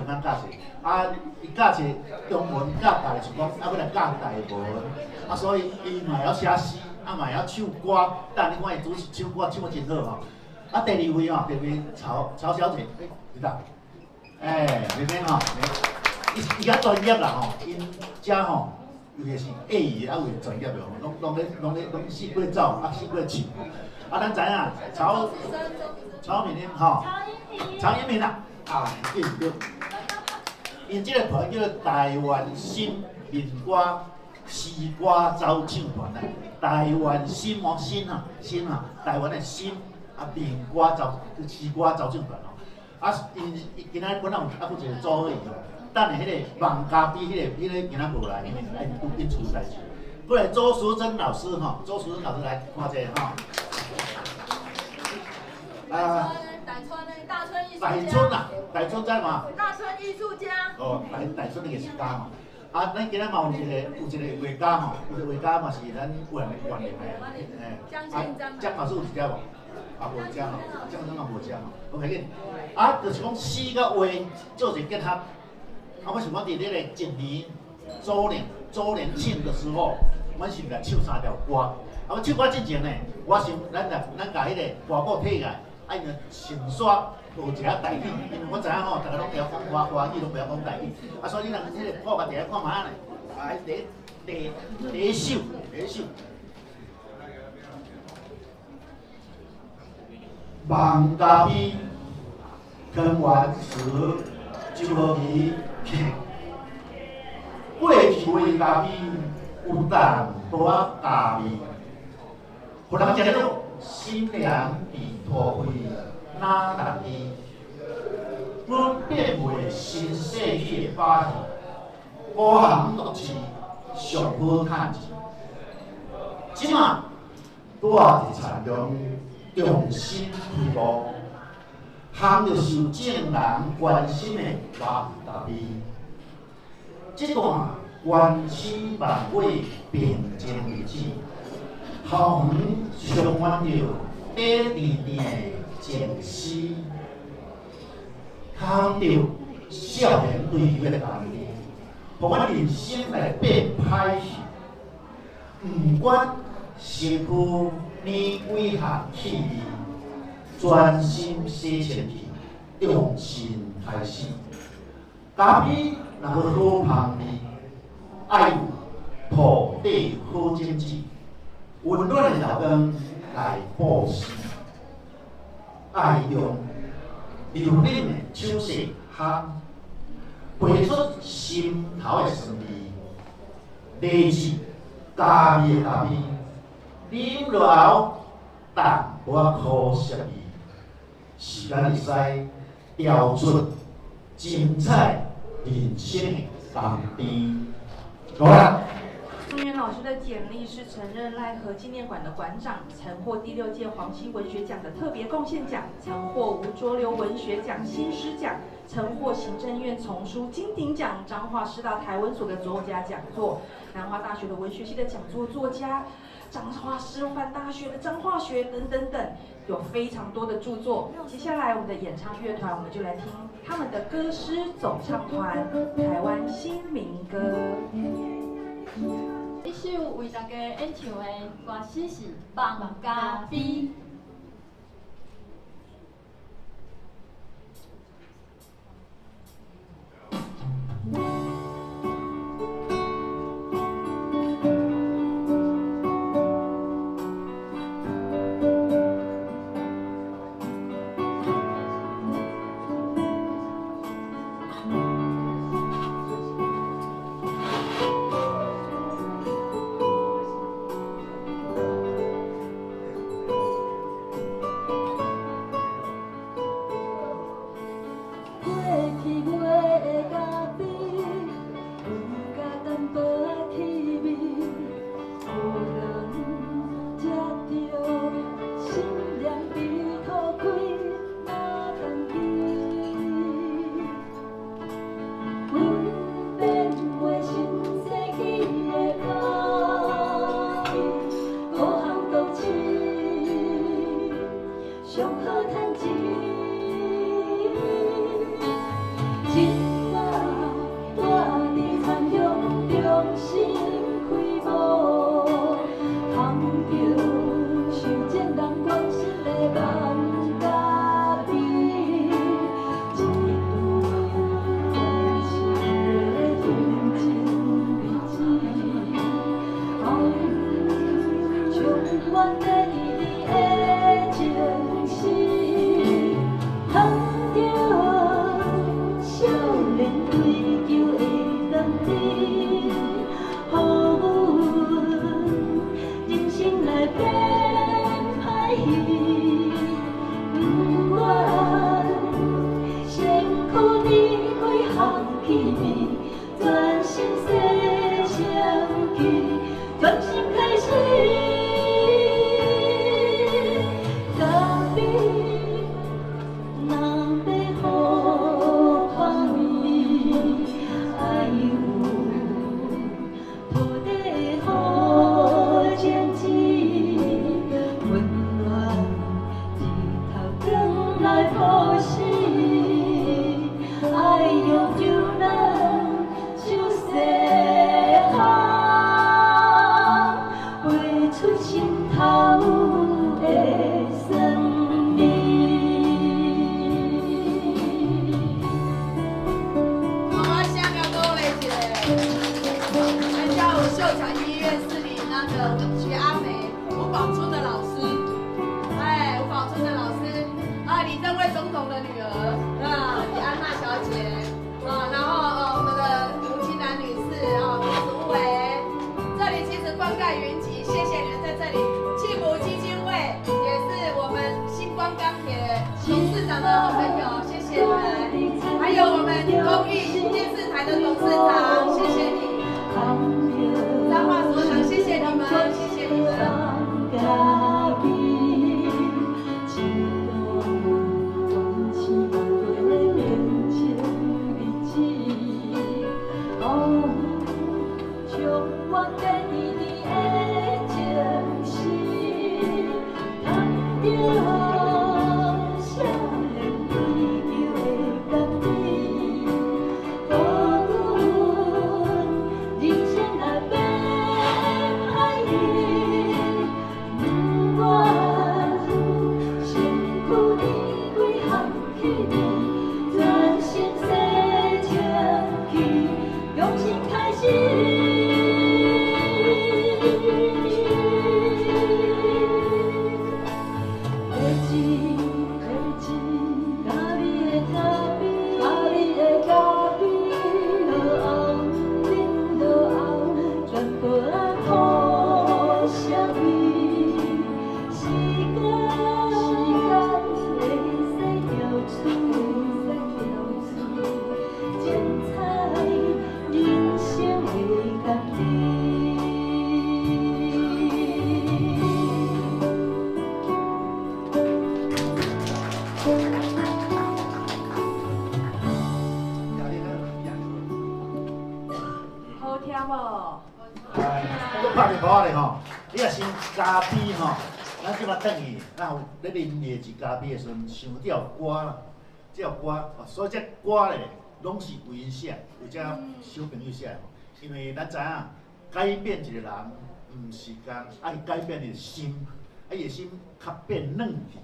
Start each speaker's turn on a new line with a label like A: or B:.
A: 通教冊。啊，伊教冊中文教教就是講，啊，欲來教台文，啊，所以伊嘛會曉寫詩，啊，嘛會曉唱歌。等你看伊主持唱歌唱得真好吼。啊，第二位吼，第二位曹曹小姐，欸，佇佗？欸，妹妹吼，伊伊較專業啦吼，𪜶遮吼，尤其是藝藝啊，有專業的吼，攏攏咧攏咧攏四界走，啊，四界唱。啊，咱知影曹曹敏英吼，曹英明啦，啊，對對。𪜶這个團叫做台灣新民歌詩歌走唱團啦，台灣新哦新啊新啊，台灣的新啊民歌走詩歌走唱團哦。啊，𪜶今仔本來有啊，閣一个組伙吼，等下彼个網咖啡彼个彼个今仔無來，因為𪜶𪜶厝代誌。過來周淑珍老師吼，周淑珍老師來看者吼。啊。
B: 大村的大村藝術
A: 大村啊，大村知無？
B: 大村藝術家。
A: 哦，大大村的藝術家吼。啊，咱今仔嘛有一個有一個畫家吼，有一個畫家嘛是咱員員林的，嘿。
B: 啊，
A: 江老師有佇遮無？啊，無佇遮吼，江老師嘛無佇遮吼。無要緊。啊，就是講詩佮畫做一個結合。啊，我想講佇這个一年周年周年慶的時候，阮是來唱三條歌。啊，我唱歌之前呢，我想咱來咱共彼个歌譜提來。啊，因先煞學一下台語，因為我知影吼，逐个攏袂曉講華華語，攏袂曉講台語，啊，所以你若彼個譜共提來看覓仔呢？啊，第第第一首，第一首。望咖啡，坑完時就予伊騙。過去的咖啡有淡薄仔咖味，予人食了心涼佇土肺哪能醫？阮變賣新世紀的把戲，孤行獨市上好趁錢。這馬拄仔佇田中重新開幕，烘著受眾人關心的望咖啡。這段原始萬尾平靜日子，校園充滿著短甜甜的靜思，含著少年追求的童真，予阮人生來變歹去。毋管身軀年幾項氣味，專心洗清氣，重新開始。咖啡若欲好芳味，愛有土地好種子，溫暖的陽光來布施，愛用柔軟的手勢烘，培出心頭的酸味，來自咖味的咖啡，啉落喉淡薄仔苦澀味，時間會使調出精彩人生的甘甜。好啦。
C: 宋元老師的簡歷是曾任賴和紀念館的館長，曾獲第六屆黃溪文學獎的特別貢獻獎，曾獲吳濁流文學獎新詩獎，曾獲行政院叢書金鼎獎、彰化師大台文所的作家講座、南華大學的文學系的講座作家、彰化師範大學的彰化學等等等，有非常多的著作。接下來我們的演唱樂團，我們就來聽他們的歌詩總唱團《台灣新民歌》。
B: 這首為大家演唱的歌詩是《望咖啡》。氣味，全心洗清氣，全心開始。咖啡，若欲予香味，愛有土地的好種子，溫暖日頭光來保濕，愛用手人手細項，飛出心頭的酸味。
D: 好，我先甲鼓勵一下。咱遮有秀產醫院士林那個徐阿梅，吳寶春的老師，哎，吳寶春的老師，啊，李登輝總統的女兒，啊，李安娜小姐，啊，然後我們的吳清蘭女士，啊，吳淑維，這裡其實冠蓋雲集，謝謝你們在這裡。幸福基金會也是我們星光鋼鐵董事長的好朋友，謝謝你們，還有我們公益電視台的董事長，謝謝你。彰化所長，謝謝你們，謝謝你們。
B: 咖啡，一段溫馨的寧靜日子，哦，充滿着甜甜的情絲，談著少年追求的甘甜，予阮人生來變愛意，不管身軀年幾項氣味，全心洗清氣，用心開始。一一咖啡的咖啡，咖啡的咖啡，落後冷落後，全部啊苦啥味？時間時間會使調出，會使調出精彩人生的甘甜。
C: 好聽無？
A: 哎，閣拍電話咧吼，你若想咖啡吼，咱這擺轉去，咱有咧啉劣質咖啡的時陣，想這首歌啦，這首歌，所以這歌咧，攏是為𪜶寫，為這小朋友寫的。因為咱知影，改變一個人，毋是講愛改變伊的心，啊伊的心較變軟去。